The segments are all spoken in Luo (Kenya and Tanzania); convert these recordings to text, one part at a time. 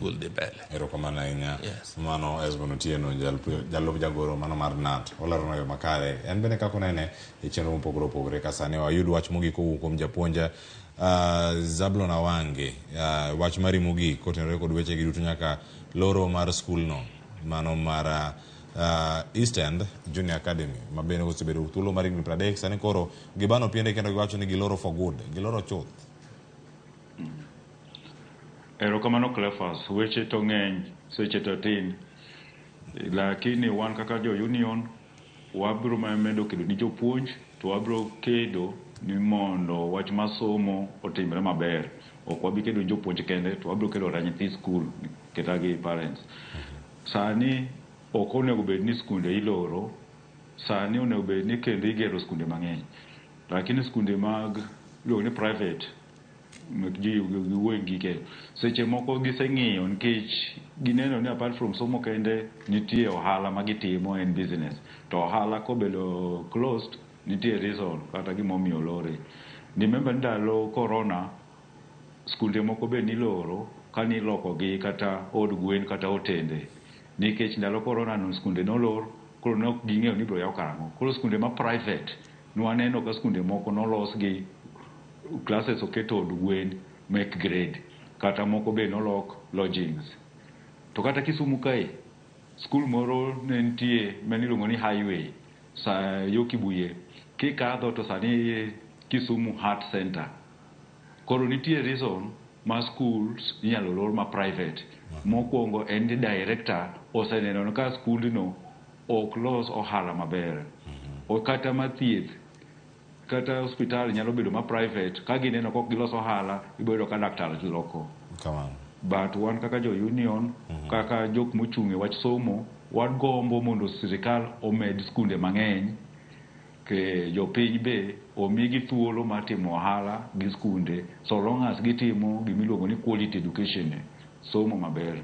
Skul dhi mbele. Erokamano ahinya. Yes. Mano Esbon Otieno, jalup jagoro mano mar KNUT. Oleronwa yo makare. En bende kaka onene e chenro mopogore opogore. Ka sani wayud wach mogik kowuok kuom japuonj Zablon Awange. Wach mari mogik kotenore kod wechegi duto nyaka loro mar skulno mano mar East End Junior Academy ma bende osebedo thuolo mar higni 30 sani koro gibano piende kendo giwacho ni giloro for good, giloro chuth. Erokamano Cleophas, weche to ng'eny, seche to tin. Lakini wan kaka jo union wabiro mana medo kedo ni jopuonj to wabiro kedo ni mondo wach mar somo otimre maber. Ok wabi kedo ni jopuonj kende to wabiro kedo kata nyithi skul kata gi parents. Sani ok onego bed ni skunde iloro, sani onego bed ni kendo igero skunde mang'eny. Lakini skunde mag iluongo ni private mek ji giwegi ke seche moko giseng'iyo nikech gineno ni apart from somo kende nitie ohala ma gitimo en business to ohala kobedo closed nitie reason kata gimomiyo olore. Remember ni ndalo corona skunde moko be niloro kanilokogi kata od gwen kata otende nikech ndalo corona no skunde nolor koro ne ok ging'eyo ni ibiro yaw karang'o. Koro skunde ma private nwaneno ka skunde moko nolos gi classes oket od gwen mek grade kata moko be nolok lodgings. To kata Kisumu kae skul moro ne nitie mane iluongo ni Highway sa yo Kibuye kikadho to sani Kisumu Heart Center. Koro nitie reason ma schools inyalo lor ma private. Mokwongo en ni director oseneno ni ka skundno ok los ohala maber. O kata ma thieth kata hospital nyalo bedo ma private ka gineno kok gilos ohala ibiro yudo ka laktar loko. Kamano. But wan kaka jo union kaka jok mochung' e wach somo wagombo mondo sirikal omed skunde mang'eny ke jopiny be omigi thuolo mar timo ohala gi skunde so long as gitimo gimiluongo ni quality education somo maber.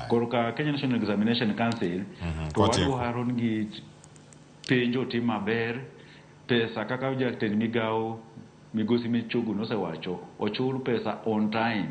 Koro ka Kenya National Examination Council to Kotieko. wadwaro ni gi penj otim maber pesa kaka jatend migawo migosi Michogo nosewacho ochul pesa on time.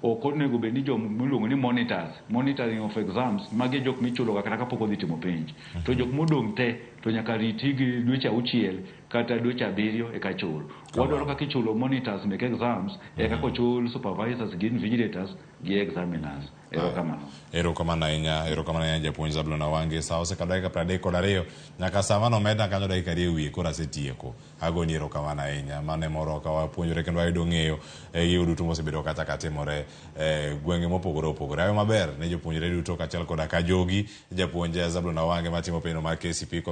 Ok onego bed ni jom miluongo ni monitors, monitoring of exams, magi e jok michulo ga kata kapok odhi timo penj. To jok modong' te to nyaka riti gi dweche 6 kata dweche 7 eka chul. Wadwaro kaka ichulo monitors mek exams e kaka ochul supervisors gi invigilators gi examiners. Erokamano. Erokamano ahinya, erokamano ahinya japuonj Zablon Awange. Sa osekalo dakika 32 nyaka sa mane omedna kanyo dakika 2 e wiye koro asetieko. Agoni erokamano ahinya. Mano e moro ka wapuonjore kendo wayudo ng'eyo e gigo duto mosebedo kata ka timore e gwenge mopogore opogore. Ayo maber ne jopuonjre duto kaachiel koda ka jogi japuonj Zablon Awange matimo penjo mar KCPE.